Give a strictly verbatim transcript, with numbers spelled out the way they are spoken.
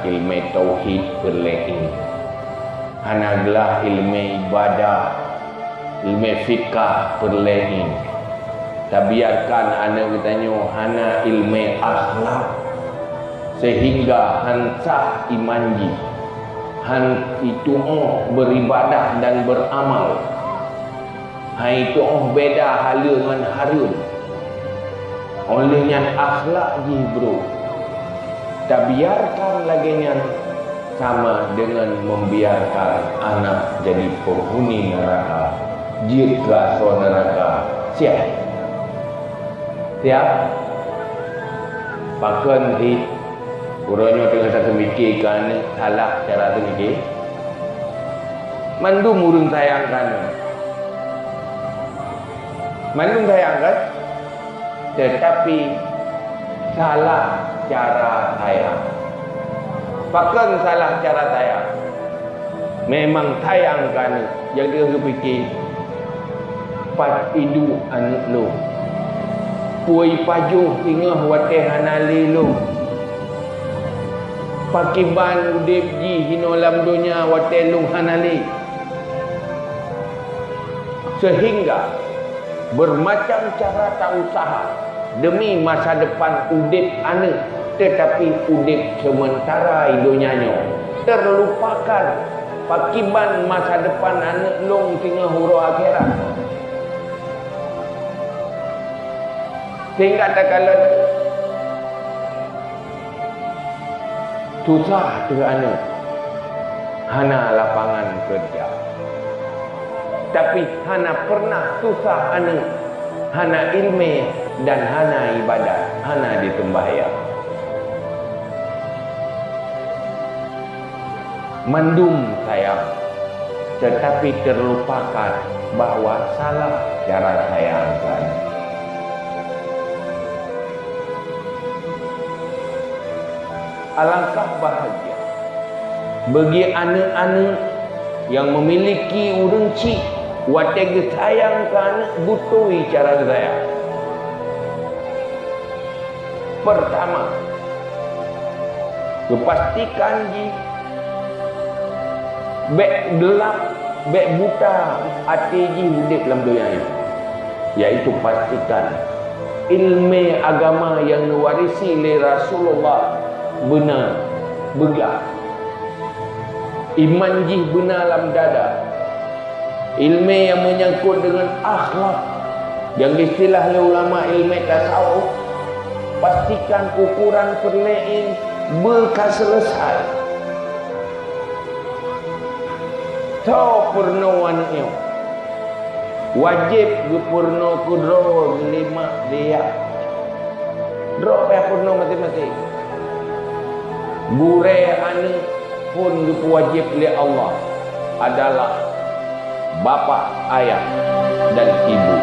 Ileumèe tauhid peureulèe, hana glah ileumèe ibadah, ileumèe fikah peureulèe. Tabiarkan aneuk geutanyoe hana ileumèe akhlak, seuhingga han sah iman jih, han itu'oh beuribadah dan beuramal. Hai tu'oh beda haleue ngon hareuem. Óh lheueh nyan akhlak jih brok. Tabiarkan lagèe nyan sama deungon membiarkan anak jadi penghuni neraka, jeuet keu asoe neraka. Siap? Siap? Pakon sit uroe nyoe teungoh taseumike keu aneuk salah cara seumike? Mandum ureueng sayang keu aneuk. Mandum sayang kan? Tetapi salah cara sayang. Pakon salah cara sayang? Memang sayang keu aneuk, jadi geupike, pat iduek aneuk lôn? Peue ipajoh singoh watèe hana lé lôn? Pakiban udép jih inoe lam donya watèe lôn hana lé? Seuhingga beumacam cara ta-useuha deumi masa depan udép aneuk, teutapi udép seumeuntara i donya nyoe teurlupakan. Pakiban masa depan aneuk lôn singoh uroe akhirat? Sehingga takalon susah teuh aneuk, hana lapangan keureuja. Tapi hana peureunah susah aneuk, hana ileumèe dan hana ibadat, hana jiseumbahyang. Mandum sayang, teutapi teurlupakan bahwa salah cara sayang keu aneuk. Alangkah bahagia bagi aneuk-aneuk nyang meumiliki ureueng chik watèe geusayang keu aneuk beutôi cara geusayang. Peurtama, geupastikan jih bèk geulap, bèk buta até jih udép lam donya nyoe, yaitu pastikan ileumèe agama nyang neuwarisi lé Rasulullah beuna beuglah. Iman jih beuna lam dada. Ileumèe nyang meunyangkot deungon akhlak, nyang geuistilah lé ulama ileumèe tasawuf, pastikan ukoran peureulèe beu ka seuleusoe. Soe peurunoe aneuk nyoe? Wajéb geupeurunoe keu droe, geulimak, geuyah. Droe payah peurunoe maséng-maséng. Gurèe aneuk phôn geupeuwajéb lé Allah adalah bapak, ayah, dan ibu.